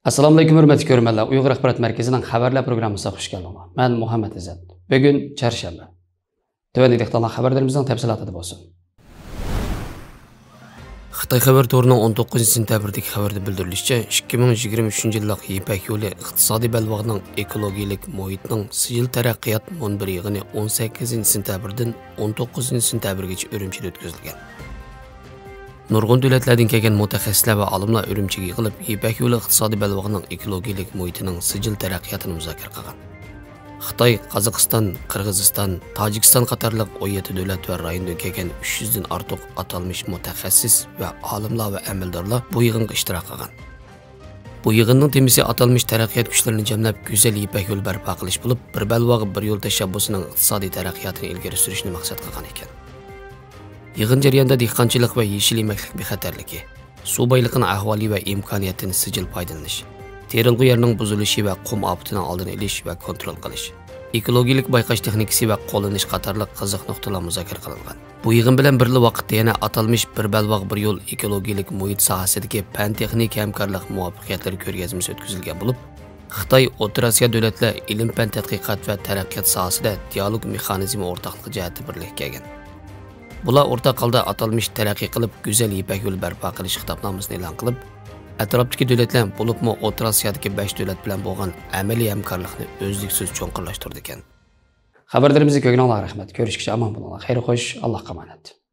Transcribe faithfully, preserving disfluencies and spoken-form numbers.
ئەسسالامۇئەلەيكۇم، ھۆرمەتلىك كۆرۈرمەنلەر. ئۇيغۇر ئاخبارات مەركىزىنىڭ خەۋەرلەر پروگراممىسىغا خۇش كەلدىڭلار. مەن مۇھەممەت ئىززەت. بۈگۈن چارشەنبە. تۆۋەندىكى دىققەتلەر خەۋەرلىرىمىزنىڭ تەپسىلاتىدا بولسۇن. خىتاي خەۋەر تورىنىڭ ئون توققۇزىنچى سېنتەبىردىكى خەۋىرىدە بىلدۈرۈلۈشىچە، ئىككى مىڭ يىگىرمە ئۈچىنچى يىللىق يىپەك يولى ئىقتىسادىي بەلباغنىڭ ئېكولوگىيەلىك مۇھىتنىڭ سىجىل تەرەققىيات مۇنبىرى يىغىنى ئون سەككىزىنچى سېنتەبىردىن ئون توققۇزىنچى سېنتەبىرگىچە ئۈرۈمچىدە ئۆتكۈزۈلگەن. نۇرغۇن دۆلەتلەردىن كەلگەن مۇتەخەسسىسلەر ۋە ئالىملار ئۈرۈمچىگە يىغىلىپ، يىپەك يولى ئىقتىسادىي بەلباغنىڭ ئېكولوگىيەلىك مۇھىتىنىڭ سىجىل تەرەققىياتىنى مۇزاكىرە قىلغان. خىتاي، قازاقىستان، قىرغىزىستان، تاجىكىستان قاتارلىق ئون يەتتە دۆلەت ۋە رايوندىن كەلگەن ئۈچ يۈزدىن ئارتۇق ئاتالمىش مۇتەخەسسىس ۋە ئالىملار ۋە ئەمەلدارلار بۇ يىغىنغا ئىشتىراك قىلغان. بۇ يىغىننىڭ تېمىسى ئاتالمىش تەرەققىيات كۈچلىرىنى جەملەپ، گۈزەل يىپەك يولى بەرپا قىلىش بولۇپ، بىر بەلباغ، بىر يول تەشەببۇسىنىڭ ئىقتىسادىي تەرەققىياتىنى ئىلگىرى سۈرۈشنى مەقسەت قىلغان ئىكەن. يىغىن جەريانىدا دېھقانچىلىق ۋە يېشىل يېمەكلىك بىخەتەرلىكى، سۇ بايلىقىنىڭ ئەھۋالى ۋە ئىمكانىيەتتىن سىجىل پايدىلىنىش، تېرىلغۇ يەرنىڭ بۇزۇلۇشى ۋە قۇم ئاپىتىنىڭ ئالدىنى ئېلىش ۋە كونترول قىلىش، ئېكولوگىيەلىك بايقاش تېخنىكىسى ۋە قوللىنىش قاتارلىق قىزىق نۇقتىلار مۇزاكىرە قىلىنغان. بۇ يىغىن بىلەن بىرلا ۋاقىتتا يەنە ئاتالمىش بىر بەلباغ، بىر يول ئېكولوگىيەلىك مۇھىت ساھەسىدىكى پەن-تېخنىكا ھەمكارلىق مۇۋەپپەقىيەتلىرى كۆرگەزمىسى ئۆتكۈزۈلگەن بولۇپ، خىتاي، ئوتتۇرا ئاسىيا دۆلەتلەر ئىلىم-پەن تەتقىقات ۋە تەرەققىيات ساھەسىدە دىئالوگ مېخانىزمى ئورتاقلىقى جەھەتتە بىرلىككە كەلگەن. بۇلار ئورتاق ھالدا ئاتالمىش تەرەققىي قىلىپ، گۈزەل يىپەك يولى بەرپا قىلىش خىتابنامىسىنى ئېلان قىلىپ، ئەتراپتىكى دۆلەتلەر، بولۇپمۇ ئوتتۇرا ئاسىيادىكى بەش دۆلەت بىلەن بولغان ئەمەلىي ھەمكارلىقنى ئۈزلۈكسىز چوڭقۇرلاشتۇرىدىكەن. خەۋەرلىرىمىزنى كۆرگىنىڭلارغا رەھمەت. كۆرۈشكىچە ئامان بولۇڭلار. خەير خوش، ئاللاھقا ئامانەت.